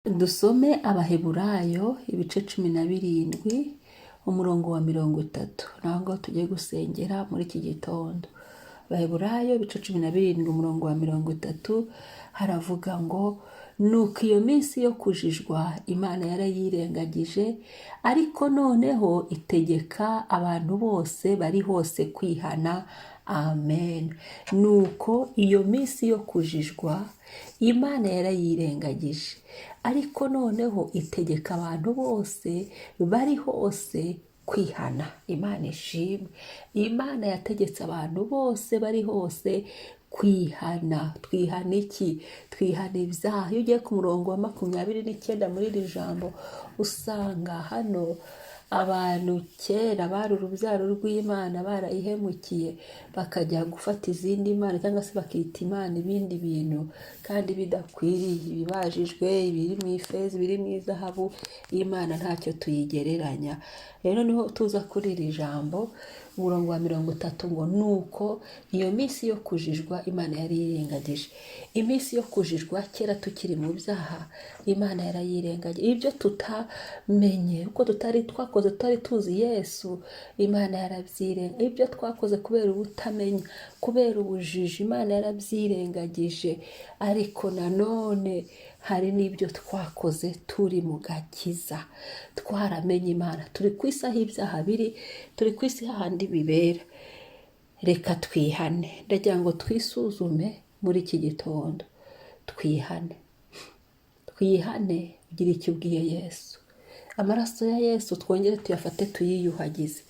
Dusome Abaheburayo ibice 17, umurongo wa 30. Naho ngaho tugiye gusengera muri iki gitondo. Abaheburayo ibice 17, umurongo wa 30, haravuga ngo: "Nuko iyo minsi yo kujijwa Imana yarayirengagije, ariko noneho itegeka abantu bose bari hose kwihana." Amen. Nuko iyo minsi yo kujijwa Imana yarayirengagije, ariko noneho itegeka abantu bose bari hose kwihana. Imana ishimwe. Imana yategetse abantu bose bari hose kwihana. Twihana iki? Twihana ibyaha. Iyo ugiye ku murongo wa 29 muri iri jambo, usanga hano abantu kera bari urubyaro rw'Imana barayihemukiye, bakajya gufata izindi mana cyangwa se bakita Imana ibindi bintu kandi bidakwiriye, ibibajijwe, ibiri mu ifeza, ibiri mu izahabu. Imana ntacyo tuyigereranya. Rero niho tuza kuri iri jambo, umurongo wa 30, ngo: "Nuko iyo minsi yo kujijwa Imana yari yirengagije." Iminsi yo kujijwa kera tukiri mu byaha, Imana yarayirengagije. Ibyo tutamenye, uko tutari twakoze, tutari tuzi Yesu, Imana yarabyirenga. Ibyo twakoze kubera ubutamenya, kubera ubujiji, Imana yarabyirengagije. Ariko nanone hari n'ibyo twakoze turi mu gakiza, twaramenye Imana, turi ku isi aho ibyaha biri, turi ku isi hahandi bibera. Reka twihane. Ndagira ngo twisuzume muri iki gitondo, twihane, twihane. Ugire icyo ubwiye Yesu. Amaraso ya Yesu twongere tuyafate, tuyiyuhagize.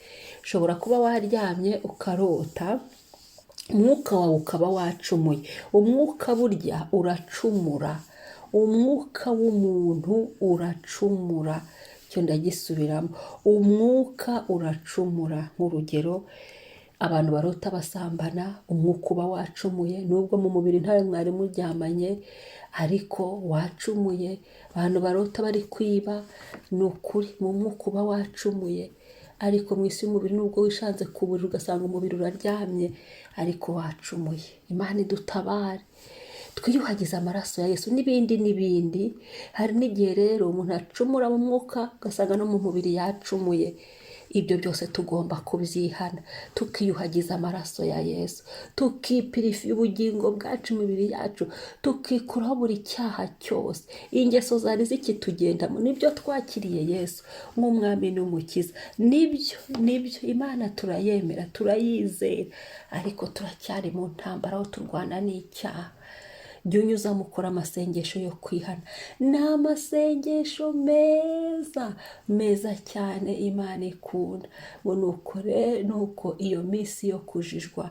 Ushobora kuba waryamye ukarota, umwuka wawe ukaba wacumuye. Umwuka burya uracumura, umwuka w'umuntu uracumura. Icyo ndagisubiramo: umwuka uracumura. Nk'urugero, abantu barota basambana, umwuka uba wacumuye, nubwo mu mubiri ntawe mwari muryamanye, ariko wacumuye. Abantu barota bari kwiba, ni ukuri mu mwuka uba wacumuye, ariko mu isi y'umubiri, nubwo wishanze ku buriri ugasanga umubiri uraryamye, ariko wacumuye. Imana idutabare, twiyuhagize amaraso ya Yesu n'ibindi n'ibindi. Hari n'igihe rero umuntu acumura mu mwuka, ugasanga no mu mubiri yacumuye. Ibyo byose tugomba kubyihana, tukiyuhagiza amaraso ya Yesu, tukipurifiya ubugingo bwacu, imibiri yacu, tukikuraho buri cyaha cyose, ingeso zari zikitugendamo. Nibyo, twakiriye Yesu nk'Umwami n'Umukiza, nibyo, nibyo, Imana turayemera, turayizera, ariko turacyari mu ntambara aho turwana n'icyaha. Jya unyuzamo ukora amasengesho yo kwihana. Ni amasengesho meza meza cyane Imana ikunda. Ngo nuko iyo minsi yo kujijwa,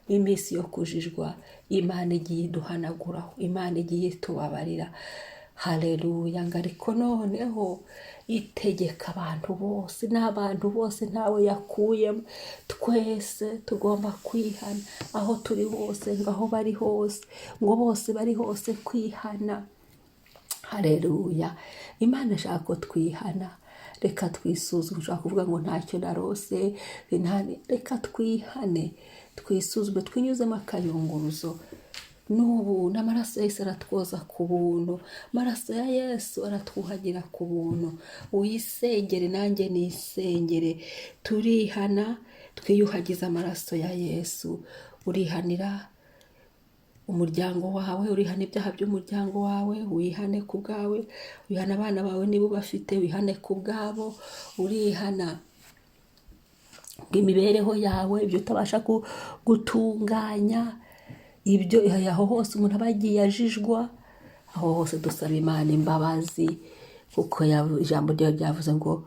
iminsi yo kujijwa, Imana igiye iduhanaguraho, Imana igiye itubabarira. Hareruya. Ngo ariko noneho itegeka abantu bose, n'abantu bose ntawe yakuyemo, twese tugomba kwihana aho turi hose, ngo aho bari hose, ngo bose bari hose kwihana. Hareruya. Imana ishaka ko twihana. Reka twisuzume. Ushobora kuvuga ngo ntacyo narose. Reka twihane, twisuzume, twinyuzemo akayunguruzo. N'ubu n'amaraso ya Yesu aratwoza ku buntu, amaraso ya Yesu aratwuhagira ku buntu. Uyisengere, nanjye nisengere. Turihana, twiyuhagiza amaraso ya Yesu. Urihanira umuryango wawe, urihana ibyaha by'umuryango wawe, wihane ku bwawe, wihana abana bawe niba ubafite, wihane ku bwabo, urihana imibereho yawe, ibyo utabasha gutunganya, ibyo aho hose umuntu aba agiye ajijwa, aho hose dusaba Imana imbabazi, kuko ijambo ryayo ryavuze ngo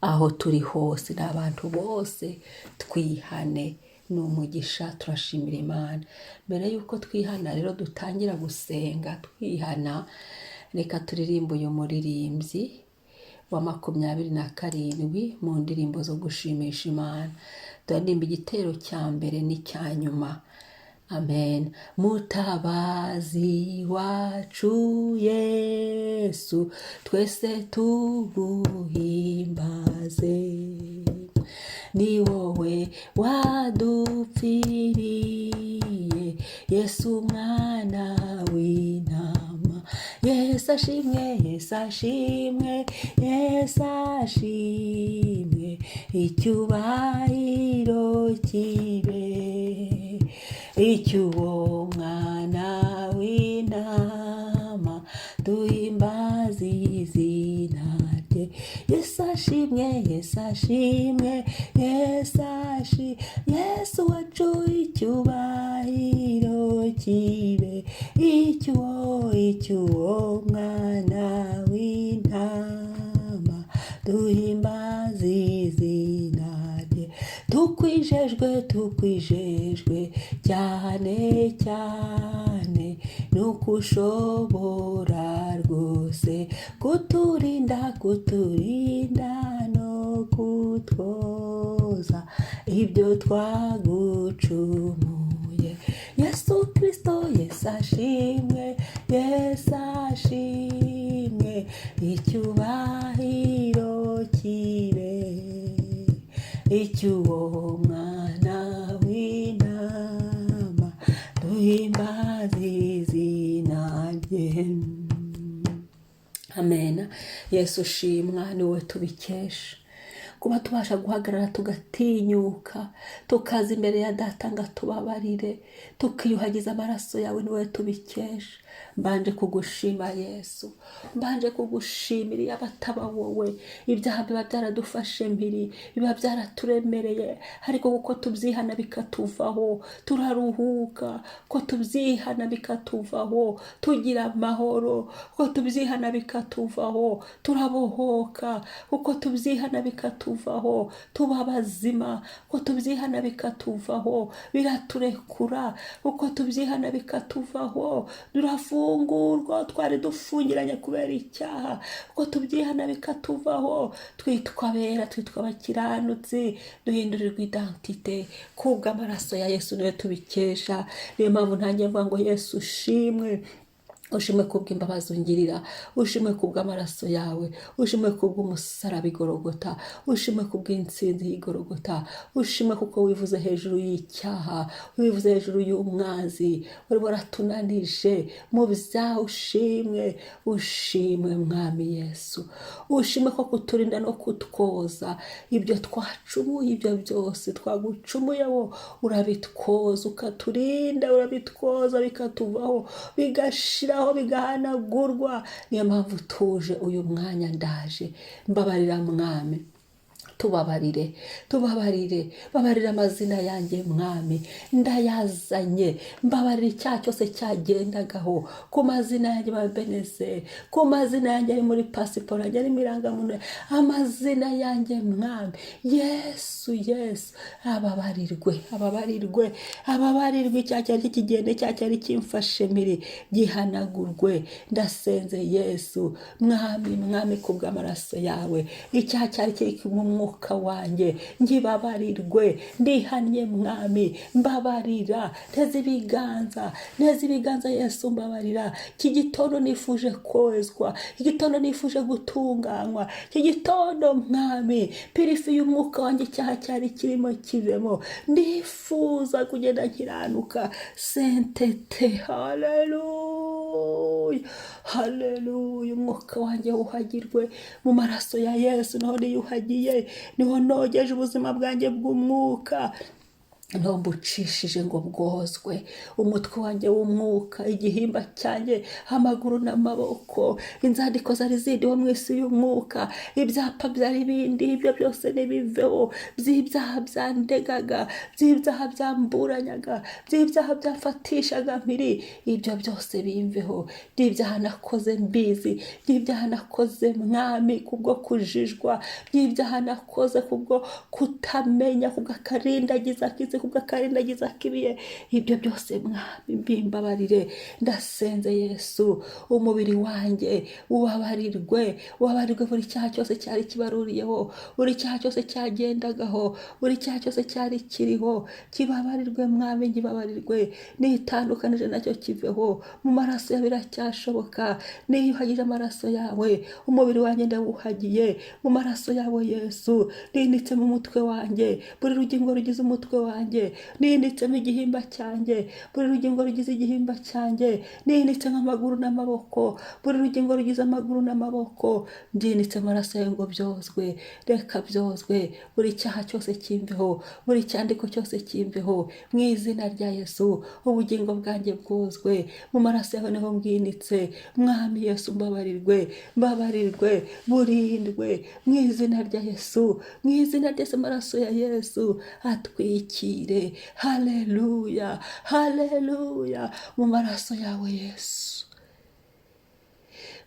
aho turi hose n'abantu bose twihane. Ni umugisha, turashimira Imana. Mbere y'uko twihana rero, dutangira gusenga twihana, reka turirimbe uyu muririmbyi wa 27 mu ndirimbo zo gushimisha Imana. Turirimba igitero cya mbere n'icya nyuma. Amen. Mutabazi wacu Yesu, twese tuguhimbaze, ni wowe wadupfiriye, Yesu mwana w'intama. Yesu. Yesu ashimwe, Yesu ashimwe, Yesu ashimwe, icyubahiro kibe icy'uwo mwana w'intama, duhimbaze izina rye. Yesu ashimwe, Yesu ashimwe, Yesu ashimwe, Yesu wacu, icyubahiro kibe icy'uwo mwana w'intama, duhimbaze izina rye. Tukwijejwe, tukwijejwe cyane cyane, nuko ushobora rwose kuturinda, kuturinda no kutwoza ibyo twagucumuye. Yesu Kristo, Yesu ashimwe, Yesu ashimwe, icyubahiro kibe icy'uwo mwana w'intama, duhimbaze izina rye. Amen. Yesu ushimwa, ni wowe tubikesha kuba tubasha guhagarara, tugatinyuka, tukaza imbere ya Data ngo tubabarire, tukiyuhagiza amaraso yawe. Ni wowe tubikesha. Mbanje kugushima Yesu, mbanje kugushimira. Iyo abataba wowe, ibyaha biba byaradufashe mpiri, biba byaraturemereye, ariko kuko tubyihana bikatuvaho, turaruhuka. Ko tubyihana bikatuvaho, tugira amahoro. Ko tubyihana bikatuvaho, turabohoka. Kuko tubyihana bikatuvaho, tuba bazima. Ko tubyihana bikatuvaho, biraturekura. Kuko tubyihana bikatuvaho, turafungurwa twari dufungiranye kubera icyaha. Kuko tubyihana bikatuvaho, twitwa abera, twitwa abakiranutsi, duhindurirwa identité kubw'amaraso ya Yesu. Niwe tubikesha. Niyo mpamvu ntangiye mvuga ngo: "Yesu ushimwe, ushimwe kubw'imbabazi ungirira, ushimwe kubw'amaraso yawe, ushimwe kubw'umusaraba igorogota, ushimwe kubw'intsinzi y'igorogota, ushimwe kuko wivuze hejuru y'icyaha, wivuze hejuru y'umwanzi wari waratunanije mu byaha. Ushimwe, ushimwe Mwami Yesu, ushimwe ko kuturinda no kutwoza ibyo twacumuye, ibyo byose twagucumuyeho urabitwoza, ukaturinda, urabitwoza bikatuvaho, bigashiraho, bigahanagurwa." Niyo mpamvu tuje uyu mwanya, ndaje, mbabarira Mwami, tubabarire, tubabarire, babarira amazina yanjye Mwami, ndayazanye. Mbabarira icyaha cyose cyagendagaho ku mazina yanjye babeneze, ku mazina yanjye ari muri pasiporo yanjye, ari mu irangamuntu, amazina yanjye Mwami Yesu. Yesu ababarirwe, ababarirwe, ababarirwe. Icyaha cyari kikigende, icyaha cyari kimfashe mpiri gihanagurwe. Ndasenze Yesu Mwami, Mwami, kubw'amaraso yawe, icyaha cyari kiri mu mwuka wanjye ngibabarirwe. Ndihannye Mwami, mbabarira. Nteze ibiganza, nteze ibiganza Yesu, mbabarira. Iki gitondo nifuje kozwa, iki gitondo nifuje gutunganywa, iki gitondo Mwami, purifiye umwuka wanjye, icyaha cyari kirimo kivemo. Ndifuza kugenda nkiranuka. Sainteté, haleluya, haleluya. Umwuka wanjye wuhagirwe mu maraso ya Yesu. Niho niyuhagiye, niho nogeje ubuzima bwanjye bw'umwuka, niho mbucishije ngo bwozwe. Umutwe wanjye w'umwuka, igihimba cyanjye, amaguru n'amaboko, inzandiko zari zindiho mu isi y'umwuka, ibyapa byari bindi, ibyo byose nibiveho by'ibyaha byandegaga, by'ibyaha byamburanyaga, by'ibyaha byamfatishaga mpiri. Ibyo byose bimveho, by'ibyaha nakoze mbizi, by'ibyaha nakoze Mwami kubwo kujijwa, by'ibyaha nakoze kubwo kutamenya, kubw'akarindagiza kize, kubw'akarindagiza k'ibihe. Ibyo byose Mwami, mbimbabarire. Ndasenze Yesu, umubiri wanjye ubabarirwe, ubabarirwe buri cyaha cyose cyari kibaruriyeho, buri cyaha cyose cyagendagaho, buri cyaha cyose cyari kiriho kibabarirwe Mwami, ngibabarirwe, nitandukanije nacyo kiveho. Mu maraso yawe biracyashoboka. Niyuhagije amaraso yawe, umubiri wanjye ndawuhagiye mu maraso yawe Yesu. Ninitse mu mutwe wanjye, buri rugingo rugize umutwe wanjye. cyanjye, ninitsemo igihimba cyanjye, buri rugingo rugize igihimba cyanjye, ninitse nk'amaguru n'amaboko, buri rugingo rugize amaguru n'amaboko, mbyinitse amaraso yawe ngo byozwe. Reka byozwe, buri cyaha cyose kimveho, buri cyandiko cyose kimveho, mu izina rya Yesu. Ubugingo bwanjye bwozwe mu maraso yawe, niho mbwinitse. Mwami Yesu, mbabarirwe, mbabarirwe, burindwe mu izina rya Yesu, mu izina rya Yesu. Amaraso ya Yesu atwikire. Haleluya, haleluya! Mu maraso yawe Yesu,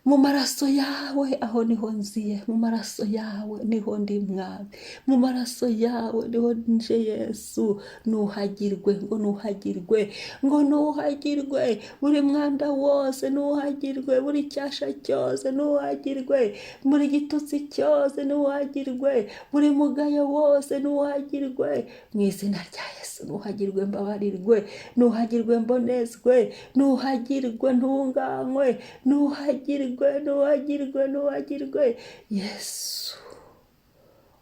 mu maraso yawe aho niho nziye, mu maraso yawe niho ndi Mwami, mu maraso yawe niho nje Yesu. Nuhagirwe, ngo nuhagirwe, ngo nuhagirwe buri mwanda wose, nuhagirwe buri cyasha cyose, nuhagirwe buri gitutsi cyose, nuhagirwe buri mugayo wose, nuhagirwe mu izina rya Yesu. Nuhagirwe mbabarirwe, nuhagirwe mbonezwe, nuhagirwe ntunganywe, nuhagirwe, nuhagirwe, nuhagirwe Yesu.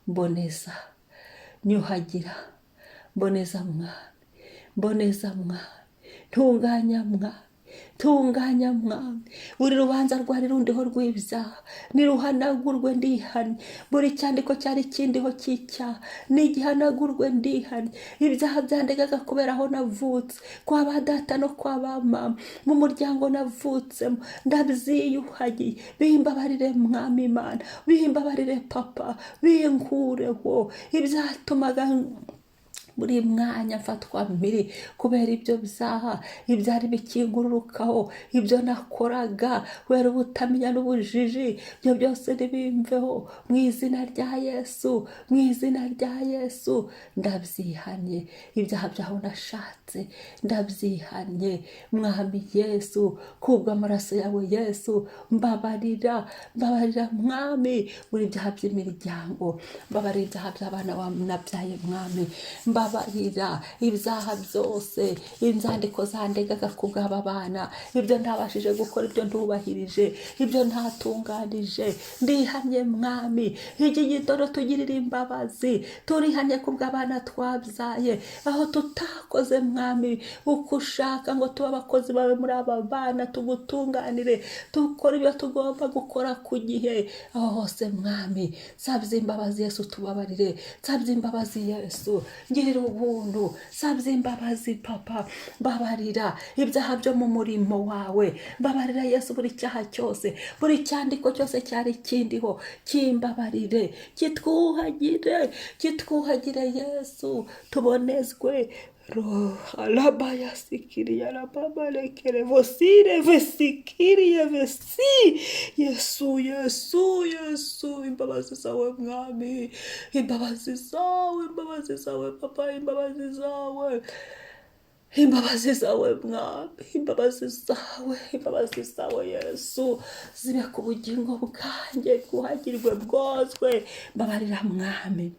Mboneza, nyuhagira, mboneza Mwami, mboneza Mwami, ntunganya Mwami, tunganya Mwami. Buri rubanza rwari rundiho rw'ibyaha niruhanagurwe, ndihannye. Buri cyandiko cyari kindiho cy'icyaha nigihanagurwe, ndihannye. Ibyaha byandegaga kubera aho navutse, kwa ba data no kwa ba mama, mu muryango navutsemo, ndabyiyuhagiye. Bimbabarire Mwami Imana, bimbabarire Papa, binkureho ibyatumaga buri mwanya mfatwa mpiri kubera ibyo byaha, ibyari bikingururukaho, ibyo nakoraga kubera ubutamenya n'ubujiji. Ibyo byose ntibimveho mu izina rya Yesu, mu izina rya Yesu. Ndabyihannye, ibyaha byaho nashatse ndabyihannye. Mwami Yesu, kubw'amaraso yawe Yesu, mbabarira, mbabarira Mwami, buri byaha by'imiryango, mbabarira ibyaha by'abana nabyaye Mwami, mbabarira ibyaha byose, inzandiko zandegaga ku bw'aba bana, ibyo ntabashije gukora, ibyo ntubahirije, ibyo ntatunganije, ndihannye Mwami. Iki gitondo tugirire imbabazi. Turihannye ku bw'abana twabyaye, aho tutakoze Mwami uko ushaka ngo tube abakozi bawe muri aba bana, tugutunganire, dukore ibyo tugomba gukora ku gihe. Aho hose Mwami, nsabye imbabazi Yesu, tubabarire. Nsabye imbabazi Yesu, ngirira ubuntu. Nsabye imbabazi Papa, mbabarira ibyaha byo mu murimo wawe, mbabarira Yesu. Buri cyaha cyose, buri cyandiko cyose cyari kindiho, kimbabarire, kitwuhagire, kitwuhagire Yesu, tubonezwe. Rohalabayasikiriya rababarekere vosire vesikiriye vesi. Yesu, Yesu, Yesu, imbabazi zawe Mwami, imbabazi zawe, imbabazi zawe Papa, imbabazi zawe, imbabazi zawe Mwami, imbabazi zawe, imbabazi zawe Yesu, zibe ku bugingo bwanjye, bwuhagirwe, bwozwe. Mbabarira Mwami,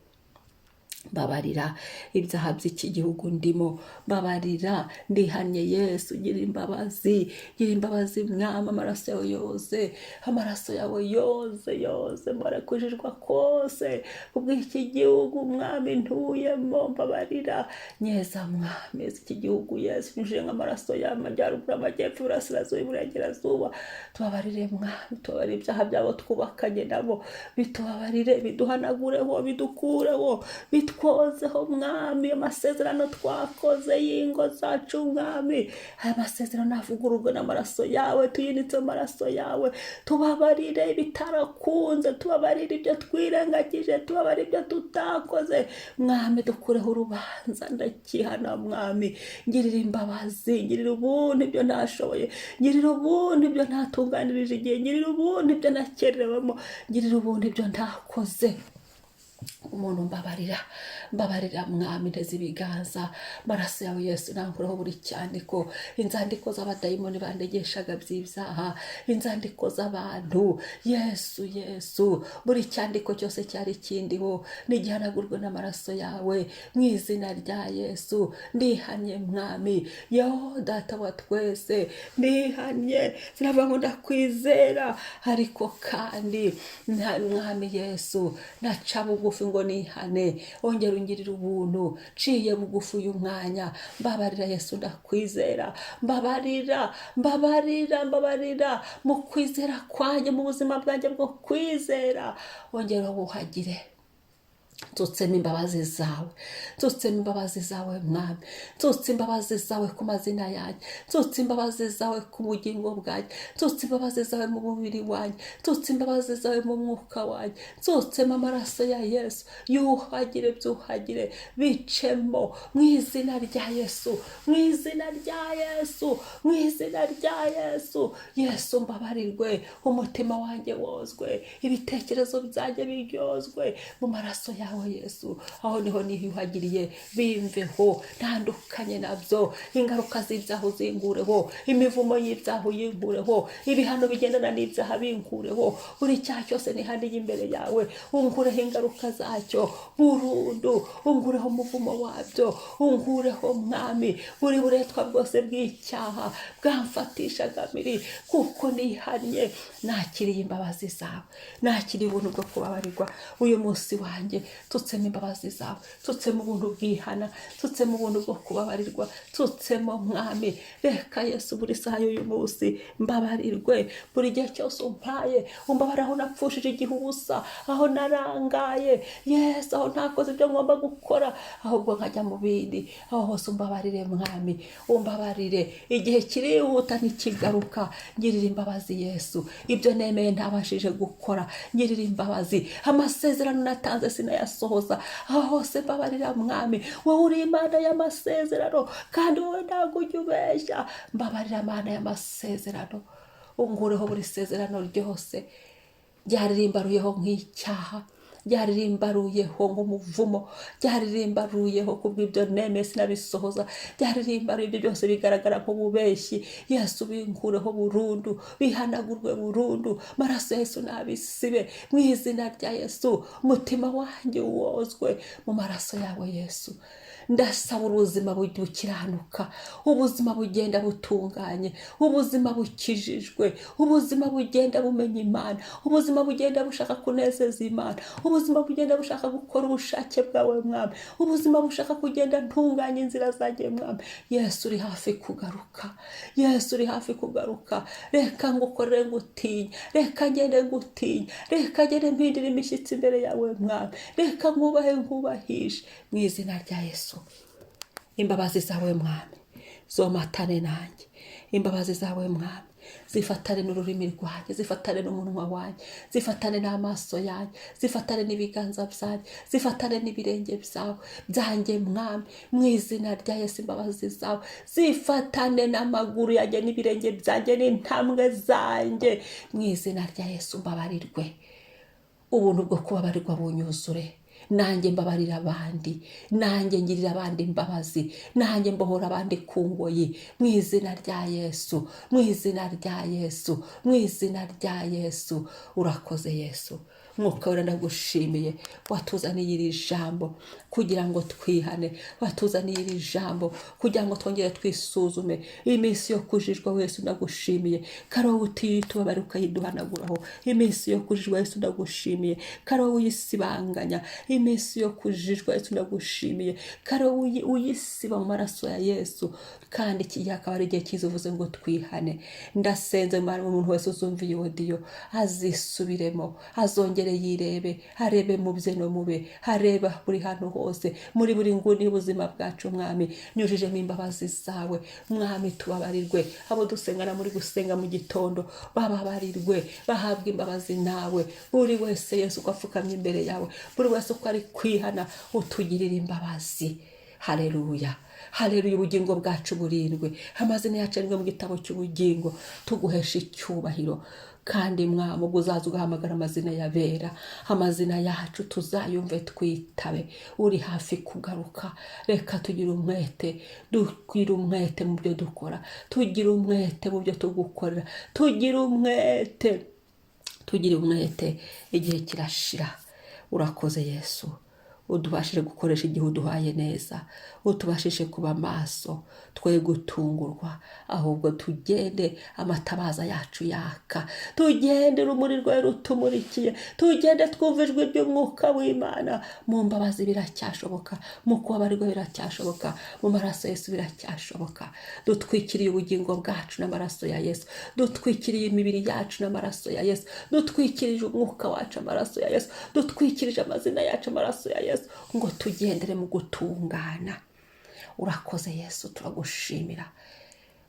mbabarira ibyaha by'iki gihugu ndimo, mbabarira, ndihannye Yesu. Gira imbabazi, gira imbabazi Mwami. Amaraso yawe yoze, amaraso yawe yoze, yoze marakujijwa kose kubw'iki gihugu Mwami ntuyemo. Mbabarira, nyeza Mwami, eza iki gihugu Yesu, nyujije nk'amaraso y'amajyaruguru, amajyepfo, iburasirazuba, iburengerazuba. Tubabarire Mwami, tubabarire ibyaha byabo twubakanye nabo, bitubabarire, biduhanagureho, bidukureho, bitwozeho Mwami. Amasezerano twakoze y'ingo zacu Mwami, aya masezerano avugururwe n'amaraso yawe, tuyinitse mu maraso yawe. Tubabarire ibitarakunze, tubabarire ibyo twirengagije, tubabarire ibyo tutakoze Mwami, dukureho urubanza. Ndakihana Mwami, ngirira imbabazi, ngirira ubuntu ibyo ntashoboye, ngirira ubuntu ibyo ntatunganirije igihe, ngirira ubuntu ibyo nakerewemo, ngirira ubuntu ibyo ntakoze. Umuntu mbabarira, mbabarira Mwami. Nteze ibiganza, maraso yawe Yesu nankuraho buri cyandiko, inzandiko z'abadayimoni bandegeshaga by'ibyaha, inzandiko z'abantu. Yesu, Yesu, buri cyandiko cyose cyari kindiho nigihanagurwe n'amaraso yawe mu izina rya Yesu. Ndihannye Mwami, yo Data wa twese, ndihannye. Sinavuga ngo ndakwizera, ariko kandi Mwami Yesu, naca bugufi. bugufi ngo nihane, ongera ungirire ubuntu. Nciye bugufi uyu mwanya, mbabarira Yesu, ndakwizera, mbabarira, mbabarira, mbabarira mu kwizera kwanjye, mu buzima bwanjye bwo kwizera, ongera wuhagire. Nsutsemo imbabazi zawe, nsutsemo imbabazi zawe Mwami, nsutse imbabazi zawe ku mazina yanjye, nsutse imbabazi zawe ku bugingo bwanjye, nsutse imbabazi zawe mu mubiri wanjye, nsutse imbabazi zawe mu mwuka wanjye, nsutsemo amaraso ya Yesu, yuhagire, byuhagire, bicemo mu izina rya Yesu, mu izina rya Yesu, mu izina rya Yesu. Yesu, mbabarirwe, umutima wanjye wozwe, ibitekerezo byanjye biryozwe mu maraso yawe Yesu. Aho niho niyuhagiriye, bimveho, ntandukanye nabyo. Ingaruka z'ibyaha uzinkureho, imivumo y'ibyaha uyinkureho, ibihano bigendana n'ibyaha binkureho. Buri cyaha cyose nihaniye imbere yawe, unkureho ingaruka zacyo burundu, unkureho umuvumo wabyo, unkureho Mwami buri buretwa bwose bw'icyaha bwamfatishaga miri, kuko nihannye, nakiriye imbabazi zawe, nakiriye ubuntu bwo kubabarirwa. Uyu munsi wanjye nsutsemo imbabazi zawe, nsutsemo ubuntu bwihana, nsutsemo ubuntu bwo kubabarirwa, nsutsemo Mwami. Reka Yesu, buri saha y'uyu munsi mbabarirwe, buri gihe cyose umpaye umbabara, aho napfushije igihe ubusa, aho narangaye Yesu, aho ntakoze ibyo ngomba gukora ahubwo nkajya mu bindi, aho hose umbabarire Mwami, umbabarire. Igihe kirihuta ntikigaruka. Ngirira imbabazi Yesu, ibyo nemeye ntabashije gukora, ngirira imbabazi. Amasezerano natanze sinayasohoza, aho hose mbabarira Mwami. Wowe uri Imana y'amasezerano, kandi wowe ntabwo ujya ubeshya. Mbabarira Mana y'amasezerano, unkureho buri sezerano ryose ryaririmbaruyeho nk'icyaha, ryaririmbaruyeho nk'umuvumo, ryaririmbaruyeho kubw'ibyo nemeye sinabisohoza, ryaririmbaruye ibyo byose bigaragara nk'ububeshyi. Yesu, binkureho burundu, bihanagurwe burundu, maraso ya Yesu nabisibe mu izina rya Yesu. Umutima wanjye wozwe mu maraso yawe Yesu. Ndasaba ubuzima bukiranuka, ubuzima bugenda butunganye, ubuzima bukijijwe, ubuzima bugenda bumenya Imana, ubuzima bugenda bushaka kunezeza Imana, ubuzima bugenda bushaka gukora ubushake bwawe Mwami, ubuzima bushaka kugenda ntunganya inzira zanjye Mwami. Yesu, uri hafi kugaruka, Yesu, uri hafi kugaruka. Reka ngukorere ngutinya, reka ngende ngutinya, reka ngende mpindira imishyitsi imbere yawe Mwami, reka nkubahe nkubahishe mu izina rya Yesu. Imbabazi zawe Mwami zomatane nanjye, imbabazi zawe Mwami zifatane n'ururimi rwanjye, zifatane n'umunwa wanjye, zifatane n'amaso yanjye, zifatane n'ibiganza byanjye, zifatane n'ibirenge byawe byanjye Mwami, mu izina rya Yesu. Imbabazi zawe zifatane n'amaguru yanjye n'ibirenge byanjye n'intambwe zanjye mu izina rya Yesu. Mbabarirwe, ubuntu bwo kubabarirwa bunyuzure, nanjye mbabarira abandi, nanjye ngirira abandi imbabazi, nanjye mbohora abandi ku ngoyi mu izina rya Yesu, mu izina rya Yesu, mu izina rya Yesu. Urakoze Yesu. Mwuka Wera, ndagushimiye, watuzaniye iri jambo kugira ngo twihane, watuzaniye iri jambo kugira ngo twongere twisuzume iminsi yo kujijwa. Yesu, ndagushimiye ko wowe utitubabarira ukayiduhanaguraho iminsi yo kujijwa. Yesu, ndagushimiye ko wowe uyisibanganya iminsi yo kujijwa. Yesu, ndagushimiye ko wowe uyisiba mu maraso ya Yesu, kandi iki gihe akaba ari igihe cyiza uvuze ngo twihane. Ndasenze umuntu wese uzumva iyi audio azisubiremo, azongere yirebe, arebe mu bye no mube, areba buri hantu hose, muri buri nguni y'ubuzima bwacu. Mwami, nyujijemo imbabazi zawe Mwami, tubabarirwe. Abo dusengana muri gusenga mu gitondo bababarirwe, bahabwe imbabazi nawe. Buri wese Yesu uko apfukamye imbere yawe, buri wese uko ari kwihana, utugirire imbabazi. Haleluya, haleluya. Ubugingo bwacu burindwe, amazina yacu arindwe mu gitabo cy'ubugingo, tuguhesha icyubahiro. Kandi Mwami, ubwo uzaza ugahamagara amazina y'abera, amazina yacu tuzayumve twitabe. Uri hafi kugaruka, reka tugire umwete, dugire umwete mu byo dukora, tugire umwete mu byo tugukorera, tugire umwete, tugire umwete, igihe kirashira. Urakoze Yesu. Udubashije gukoresha igihe uduhaye neza, utubashije kuba maso, twe gutungurwa, ahubwo tugende amatabaza yacu yaka, tugende urumuri rwawe rutumurikiye, tugende twumva ijwi ry'umwuka w'Imana. Mu mbabazi biracyashoboka, mu kubabarirwa biracyashoboka, mu maraso Yesu biracyashoboka. Dutwikiriye ubugingo bwacu n'amaraso ya Yesu, dutwikiriye imibiri yacu n'amaraso ya Yesu, dutwikirije umwuka wacu amaraso ya Yesu, dutwikirije amazina yacu amaraso ya Yesu, ngo tugendere mu gutungana. Urakoze Yesu, turagushimira.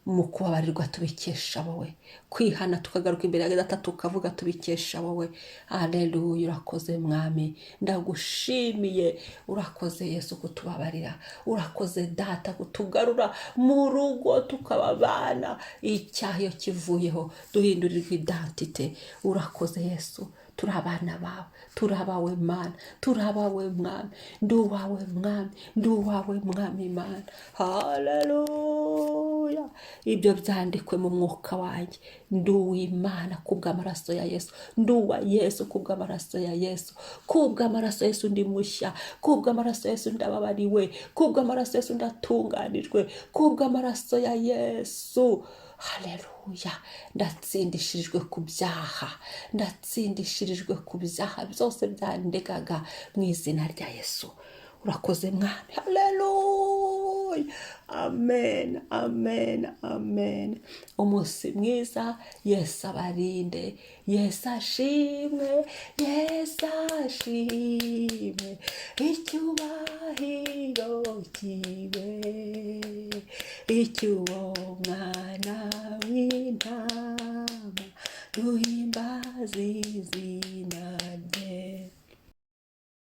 Mu kubabarirwa tubikesha wowe, kwihana tukagaruka imbere ya Data tukavuga tubikesha wowe. Aleluya, urakoze Mwami, ndagushimiye. Urakoze Yesu kutubabarira, urakoze Data kutugarura mu rugo tukaba abana. Icyaha iyo kivuyeho duhindurirwa identité. Urakoze Yesu, turi abana bawe, turi abawe Mana, turi abawe Mwami. Ndi uwawe Mwami, ndi uwawe Mwami Mana. Haleluya, ibyo byandikwe mu mwuka wanjye. Ndi uw'Imana kubw'amaraso ya Yesu, ndi uwa Yesu kubw'amaraso ya Yesu. Kubw'amaraso ya Yesu ndi mushya, kubw'amaraso ya Yesu ndababariwe, kubw'amaraso ya Yesu ndatunganijwe, kubw'amaraso ya Yesu, haleluya, ndatsindishirijwe ku byaha, ndatsindishirijwe ku byaha byose byandegaga mu izina rya Yesu. Urakoze Mwami, haleluya, amen, amen, amen. Umunsi mwiza, Yesu abarinde. Yesu ashimwe, Yesu ashimwe, icyubahiro kibe icy'uwo mwana w'intama, duhimbaze izina.